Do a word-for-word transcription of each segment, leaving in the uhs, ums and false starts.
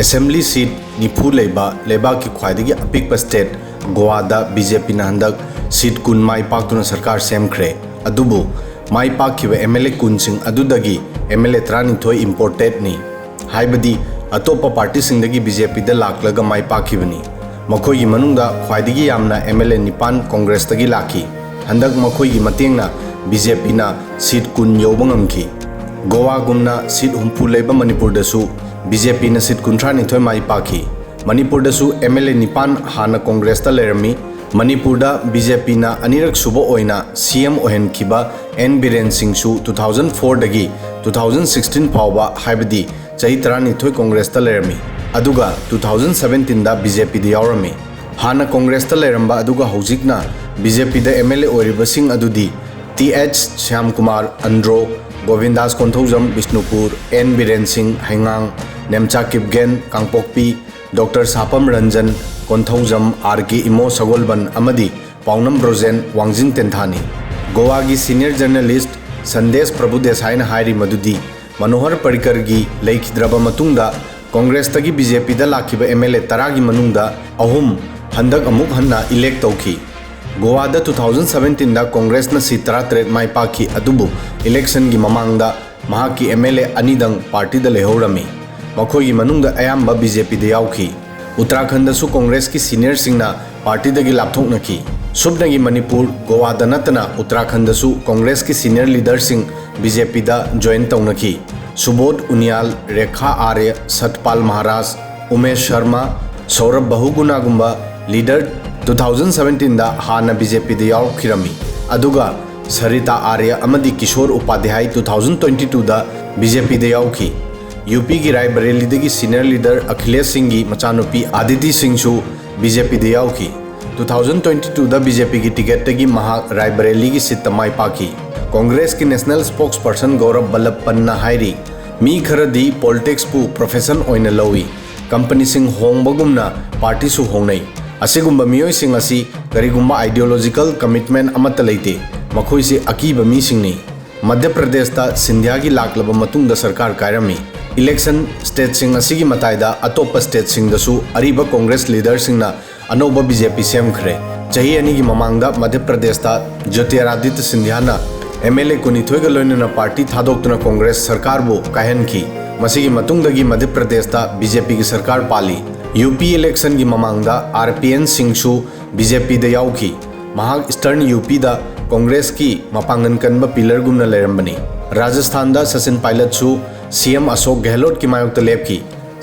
Assembly ꯁꯤꯠ ꯅꯤꯐꯨ ꯂꯩꯕ ꯂꯩꯕꯥꯛꯀꯤ ꯈ꯭ꯋꯥꯏꯗꯒꯤ ꯑꯄꯤꯛꯄ ꯁ꯭ꯇꯦꯠ ꯒꯣꯋꯥꯗ ꯕꯤ ꯖꯦ ꯄꯤꯅ ꯍꯟꯗꯛ ꯁꯤꯠ ꯀꯨꯟ ꯃꯥꯏ ꯄꯥꯛꯇꯨꯅ ꯁꯔꯀꯥꯔ ꯁꯦꯝꯈ꯭ꯔꯦ꯫ ꯑꯗꯨꯕꯨ ꯃꯥꯏ ꯄꯥꯛꯈꯤꯕ ꯑꯦꯝ ꯑꯦꯜ ꯑꯦ ꯀꯨꯟꯁꯤꯡ ꯑꯗꯨꯗꯒꯤ ꯑꯦꯝ ꯑꯦꯜ ꯑꯦ ꯇꯔꯥꯅꯤꯊꯣꯏ ꯏꯝꯄꯣꯔꯇꯦꯗꯅꯤ, ꯍꯥꯏꯕꯗꯤ ꯑꯇꯣꯞꯄ ꯄꯥꯔꯇꯤꯁꯤꯡꯗꯒꯤ ꯕꯤ ꯖꯦ ꯄꯤꯗ ꯂꯥꯛꯂꯒ ꯃꯥꯏ ꯄꯥꯛꯈꯤꯕꯅꯤ꯫ ꯃꯈꯣꯏꯒꯤ ꯃꯅꯨꯡꯗ ꯈ꯭ꯋꯥꯏꯗꯒꯤ ꯌꯥꯝꯅ ꯑꯦꯝ ꯑꯦꯜ ꯑꯦ ꯅꯤꯄꯥꯟ ꯀꯣꯡꯒ꯭ꯔꯦꯁꯇꯒꯤ ꯂꯥꯛꯈꯤ꯫ ꯍꯟꯗꯛ ꯃꯈꯣꯏꯒꯤ ꯃꯇꯦꯡꯅ ꯕꯤ ꯖꯦ ꯄꯤꯅ ꯁꯤꯠ ꯀꯨꯟ ꯌꯧꯕ ꯉꯝꯈꯤ꯫ ꯒꯣꯋꯥꯒꯨꯝꯅ ꯁꯤꯠ ꯍꯨꯝꯐꯨ ꯂꯩꯕ ꯃꯅꯤꯄꯨꯔꯗꯁꯨ ꯕꯤ ꯖꯦ ꯄꯤꯅ ꯁꯤꯠ ꯀꯨꯟꯊ꯭ꯔꯥ ꯅꯤꯊꯣꯏ ꯃꯥꯏ ꯄꯥꯛꯈꯤ꯫ ꯃꯅꯤꯄꯨꯔꯗꯁꯨ ꯑꯦꯝ ꯑꯦꯜ ꯑꯦ ꯅꯤꯄꯥꯟ ꯍꯥꯟꯅ ꯀꯣꯡꯒ꯭ꯔꯦꯁꯇ ꯂꯩꯔꯝꯃꯤ꯫ ꯃꯅꯤꯄꯨꯔꯗ ꯕꯤ ꯖꯦ ꯄꯤꯅ ꯑꯅꯤꯔꯛ ꯁꯨꯕ ꯑꯣꯏꯅ ꯁꯤ ꯑꯦꯝ ꯑꯣꯏꯍꯟꯈꯤꯕ ꯑꯦꯟ ꯕꯤꯔꯦꯟ ꯁꯤꯡꯁꯨ ꯇꯨ ꯊꯥꯎꯖꯟ ꯐꯣꯔꯗꯒꯤ ꯇꯨ ꯊꯥꯎꯖꯟ ꯁꯤꯛꯁꯇꯤꯟ ꯐꯥꯎꯕ, ꯍꯥꯏꯕꯗꯤ ꯆꯍꯤ ꯇꯔꯥꯅꯤꯊꯣꯏ ꯀꯣꯡꯒ꯭ꯔꯦꯁꯇ ꯂꯩꯔꯝꯃꯤ, ꯑꯗꯨꯒ ꯇꯨ ꯊꯥꯎꯖꯟ ꯁꯕꯦꯟꯇꯤꯟꯗ ꯕꯤ ꯖꯦ ꯄꯤꯗ ꯌꯥꯎꯔꯝꯃꯤ꯫ ꯍꯥꯟꯅ ꯀꯣꯡꯒ꯭ꯔꯦꯁꯇ ꯂꯩꯔꯝꯕ ꯑꯗꯨꯒ ꯍꯧꯖꯤꯛꯅ ꯕꯤ ꯖꯦ ꯄꯤꯗ ꯑꯦꯝ ꯑꯦꯜ ꯑꯦ ꯑꯣꯏꯔꯤꯕꯁꯤꯡ ꯑꯗꯨꯗꯤ T H Shyamkumar Andro, Gobindas Konthoujam Bishnupur, N Biren Singh ꯍꯩꯉꯥꯡ, Nemcha Kipgen Kangpokpi, doctor Sapam Ranjan Konthoujam, R K Imo Sagolband ꯑꯃꯗꯤ ꯄꯥꯎꯅꯝ ꯕ꯭ꯔꯣꯖꯦꯟ ꯋꯥꯡꯖꯤꯡ ꯇꯦꯟꯊꯥꯅꯤ꯫ ꯒꯣꯋꯥꯒꯤ ꯁꯤꯅꯤꯌꯔ ꯖꯔꯅꯦꯂꯤꯁꯠ ꯁꯟꯗꯦꯁ ꯄ꯭ꯔꯚꯨꯗꯦꯁꯥꯏꯅ ꯍꯥꯏꯔꯤ ꯃꯗꯨꯗꯤ ꯃꯅꯣꯍꯔ ꯄꯔꯤꯀꯔꯒꯤ ꯂꯩꯈꯤꯗ꯭ꯔꯕ ꯃꯇꯨꯡꯗ ꯀꯣꯡꯒ꯭ꯔꯦꯁꯇꯒꯤ ꯕꯤ ꯖꯦ ꯄꯤꯗ ꯂꯥꯛꯈꯤꯕ ꯑꯦꯝ ꯑꯦꯜ ꯑꯦ ꯇꯔꯥꯒꯤ ꯃꯅꯨꯡꯗ ꯑꯍꯨꯝ ꯍꯟꯗꯛ ꯑꯃꯨꯛ ꯍꯟꯅ ꯏꯂꯦꯛ ꯇꯧꯈꯤ꯫ ꯒꯣꯋꯥꯗ ꯇꯨ ꯊꯥꯎꯖꯟ ꯁꯕꯦꯟꯇꯤꯟꯗ ꯀꯣꯡꯒ꯭ꯔꯦꯁꯅ ꯁꯤꯠ ꯇꯔꯥꯇꯔꯦꯠ ꯃꯥꯏ ꯄꯥꯛꯈꯤ, ꯑꯗꯨꯕꯨ ꯏꯂꯦꯛꯁꯟꯒꯤ ꯃꯃꯥꯡꯗ ꯃꯍꯥꯛꯀꯤ ꯑꯦꯝ ꯑꯦꯜ ꯑꯦ ꯑꯅꯤꯗꯪ ꯄꯥꯔꯇꯤꯗ ꯂꯩꯍꯧꯔꯝꯃꯤ꯫ ꯃꯈꯣꯏꯒꯤ ꯃꯅꯨꯡꯗ ꯑꯌꯥꯝꯕ ꯕꯤ ꯖꯦ ꯄꯤꯗ ꯌꯥꯎꯈꯤ꯫ ꯎꯠꯇꯔꯥꯈꯟꯗꯁꯨ ꯀꯣꯡꯒ꯭ꯔꯦꯁꯀꯤ ꯁꯤꯅꯤꯌꯔꯁꯤꯡꯅ ꯄꯥꯔꯇꯤꯗꯒꯤ ꯂꯥꯞꯊꯣꯛꯅꯈꯤ꯫ ꯁꯨꯞꯅꯒꯤ ꯃꯅꯤꯄꯨꯔ, ꯒꯣꯋꯥꯗ ꯅꯠꯇꯅ ꯎꯠꯇꯔꯥꯈꯟꯗꯁꯨ ꯀꯣꯡꯒ꯭ꯔꯦꯁꯀꯤ ꯁꯤꯅꯤꯌꯔ ꯂꯤꯗꯔꯁꯤꯡ ꯕꯤ ꯖꯦ ꯄꯤꯗ ꯖꯣꯏꯟ ꯇꯧꯅꯈꯤ꯫ ꯁꯨꯕꯣꯙ ꯎꯅꯤꯌꯥꯜ, ꯔꯦꯈꯥ ꯑꯥꯔꯌ, ꯁꯠꯄꯥꯜ ꯃꯍꯥꯔꯥꯖ, ꯎꯃꯦꯁ ꯁꯔꯃ, ꯁꯧꯔꯚ ꯕꯍꯨꯒꯨꯅꯥꯒꯨꯝꯕ ꯂꯤꯗꯔ ꯇꯨ ꯊꯥꯎꯖꯟ ꯁꯕꯦꯟꯇꯤꯟꯗ ꯍꯥꯟꯅ ꯕꯤ ꯖꯦ ꯄꯤꯗ ꯌꯥꯎꯈꯤꯔꯝꯃꯤ, ꯑꯗꯨꯒ ꯁꯔꯤꯇꯥ ꯑꯥꯔꯌ ꯑꯃꯗꯤ Kishore Upadhyay two thousand twenty ꯇꯨꯗ ꯕꯤ ꯖꯦ ꯄꯤꯗ ꯌꯥꯎꯈꯤ꯫ ꯌꯨ ꯄꯤꯒꯤ ꯔꯥꯏꯕꯔꯦꯂꯤꯗꯒꯤ ꯁꯤꯅꯤꯌꯔ ꯂꯤꯗꯔ ꯑꯈꯤꯂꯦꯁ ꯁꯤꯡꯒꯤ ꯃꯆꯥꯅꯨꯄꯤ ꯑꯥꯗꯤꯇꯤ ꯁꯤꯡꯁꯨ ꯕꯤ ꯖꯦ ꯄꯤꯗ ꯌꯥꯎꯈꯤ꯫ ꯇꯨ ꯊꯥꯎꯖꯟ ꯇ꯭ꯋꯦꯟꯇꯤ ꯇꯨꯗ ꯕꯤ ꯖꯦ ꯄꯤꯒꯤ ꯇꯤꯀꯦꯠꯇꯒꯤ ꯃꯍꯥꯛ ꯔꯥꯏꯕꯔꯦꯂꯤꯒꯤ ꯁꯤꯠꯇ ꯃꯥꯏ ꯄꯥꯛꯈꯤ꯫ ꯀꯣꯡꯒ꯭ꯔꯦꯁꯀꯤ ꯅꯦꯁꯅꯦꯜ ꯁ꯭ꯄꯣꯛꯁ ꯄꯔꯁꯟ ꯒꯧꯔꯕ ꯕꯜꯂꯚ ꯄꯟꯠꯅ ꯍꯥꯏꯔꯤ, ꯃꯤ ꯈꯔꯗꯤ ꯄꯣꯂꯤꯇꯤꯛꯁꯄꯨ ꯄ꯭ꯔꯣꯐꯦꯁꯟ ꯑꯣꯏꯅ ꯂꯧꯏ꯫ ꯀꯝꯄꯅꯤꯁꯤꯡ ꯍꯣꯡꯕꯒꯨꯝꯅ ꯄꯥꯔꯇꯤꯁꯨ ꯍꯣꯡꯅꯩ꯫ ꯑꯁꯤꯒꯨꯝꯕ ꯃꯤꯑꯣꯏꯁꯤꯡ ꯑꯁꯤ ꯀꯔꯤꯒꯨꯝꯕ ꯑꯥꯏꯗꯤꯌꯣꯂꯣꯖꯤꯀꯦꯜ ꯀꯃꯤꯠꯃꯦꯟ ꯑꯃꯠꯇ ꯂꯩꯇꯦ꯫ ꯃꯈꯣꯏꯁꯤ ꯑꯀꯤꯕ ꯃꯤꯁꯤꯡꯅꯤ꯫ ꯃꯙ꯭ꯌ ꯄ꯭ꯔꯗꯦꯁꯇ ꯁꯤꯟꯙ꯭ꯌꯥꯒꯤ ꯂꯥꯛꯂꯕ ꯃꯇꯨꯡꯗ ꯁꯔꯀꯥꯔ ꯀꯥꯏꯔꯝꯃꯤ꯫ ꯏꯂꯦꯛꯁꯟ ꯁ꯭ꯇꯦꯠꯁꯤꯡ ꯑꯁꯤꯒꯤ ꯃꯇꯥꯏꯗ ꯑꯇꯣꯞꯄ ꯁ꯭ꯇꯦꯠꯁꯤꯡꯗꯁꯨ ꯑꯔꯤꯕ ꯀꯣꯡꯒ꯭ꯔꯦꯁ ꯂꯤꯗꯔꯁꯤꯡꯅ ꯑꯅꯧꯕ ꯕꯤ ꯖꯦ ꯄꯤ ꯁꯦꯝꯈ꯭ꯔꯦ꯫ ꯆꯍꯤ ꯑꯅꯤꯒꯤ ꯃꯃꯥꯡꯗ ꯃꯙ꯭ꯌ ꯄ꯭ꯔꯗꯦꯁꯇ ꯖ꯭ꯌꯣꯇꯤꯔꯥꯗꯤꯇ꯭ꯌ ꯁꯤꯟꯙ꯭ꯌꯥꯅ ꯑꯦꯝ ꯑꯦꯜ ꯑꯦ ꯀꯨꯟꯅꯤꯊꯣꯏꯒ ꯂꯣꯏꯅꯅ ꯄꯥꯔꯇꯤ ꯊꯥꯗꯣꯛꯇꯨꯅ ꯀꯣꯡꯒ꯭ꯔꯦꯁ ꯁꯔꯀꯥꯔꯕꯨ ꯀꯥꯏꯍꯟꯈꯤ꯫ ꯃꯁꯤꯒꯤ ꯃꯇꯨꯡꯗꯒꯤ ꯃꯙ꯭ꯌ ꯄ꯭ꯔꯗꯦꯁꯇ ꯕꯤ ꯖꯦ ꯄꯤꯒꯤ ꯁꯔꯀꯥꯔ ꯄꯥꯜꯂꯤ꯫ ꯌꯨ ꯄꯤ ꯏꯂꯦꯛꯁꯟꯒꯤ ꯃꯃꯥꯡꯗ ꯑꯥꯔ ꯄꯤ ꯑꯦꯟ ꯁꯤꯡꯁꯨ ꯕꯤ ꯖꯦ ꯄꯤꯗ ꯌꯥꯎꯈꯤ꯫ ꯃꯍꯥꯛ ꯏꯁꯇꯔꯟ ꯌꯨ ꯄꯤꯗ ꯀꯣꯡꯒ꯭ꯔꯦꯁꯀꯤ ꯃꯄꯥꯡꯒꯜ ꯀꯟꯕ ꯄꯤꯂꯔꯒꯨꯝꯅ ꯂꯩꯔꯝꯕꯅꯤ꯫ ꯔꯥꯖꯁꯊꯥꯟꯗ ꯁꯆꯤꯟ ꯄꯥꯏꯂꯠꯁꯨ ꯁꯤ ꯑꯦꯝ ꯑꯁꯣꯛ ꯒꯦꯍꯂꯣꯠꯀꯤ ꯃꯥꯌꯣꯛꯇ ꯂꯦꯞꯈꯤ꯫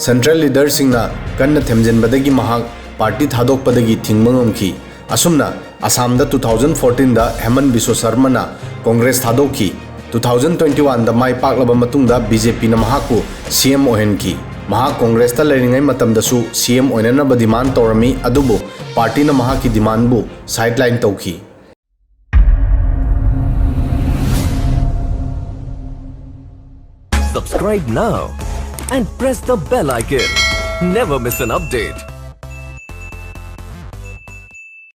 ꯁꯦꯟꯇ꯭ꯔꯦꯜ ꯂꯤꯗꯔꯁꯤꯡꯅ ꯀꯟꯅ ꯊꯦꯝꯖꯤꯟꯕꯗꯒꯤ ꯃꯍꯥꯛ ꯄꯥꯔꯇꯤ ꯊꯥꯗꯣꯛꯄꯗꯒꯤ ꯊꯤꯡꯕ ꯉꯝꯈꯤ꯫ ꯑꯁꯨꯝꯅ ꯑꯁꯥꯝꯗ ꯇꯨ ꯊꯥꯎꯖꯟ ꯐꯣꯔꯇꯤꯟꯗ ꯍꯦꯃꯟ ꯕꯤꯁ꯭ꯋ ꯁꯔꯃꯅ ꯀꯣꯡꯒ꯭ꯔꯦꯁ ꯊꯥꯗꯣꯛꯈꯤ꯫ ꯇꯨ ꯊꯥꯎꯖꯟ ꯇ꯭ꯋꯦꯟꯇꯤ ꯋꯥꯟꯗ ꯃꯥꯏ ꯄꯥꯛꯂꯕ ꯃꯇꯨꯡꯗ ꯕꯤ ꯖꯦ ꯄꯤꯅ ꯃꯍꯥꯛꯄꯨ ꯁꯤ ꯑꯦꯝ ꯑꯣꯏꯍꯟꯈꯤ꯫ ꯃꯍꯥꯛ ꯀꯣꯡꯒ꯭ꯔꯦꯁꯇ ꯂꯩꯔꯤꯉꯩ ꯃꯇꯝꯗꯁꯨ ꯁꯤ ꯑꯦꯝ ꯑꯣꯏꯅꯅꯕ ꯗꯤꯃꯥꯟ ꯇꯧꯔꯝꯃꯤ, ꯑꯗꯨꯕꯨ ꯄꯥꯔꯇꯤꯅ ꯃꯍꯥꯛꯀꯤ ꯗꯤꯃꯥꯟꯕꯨ ꯁꯥꯏꯗꯂꯥꯏꯟ ꯇꯧꯈꯤ꯫ Subscribe now and press the bell icon. Never miss an update.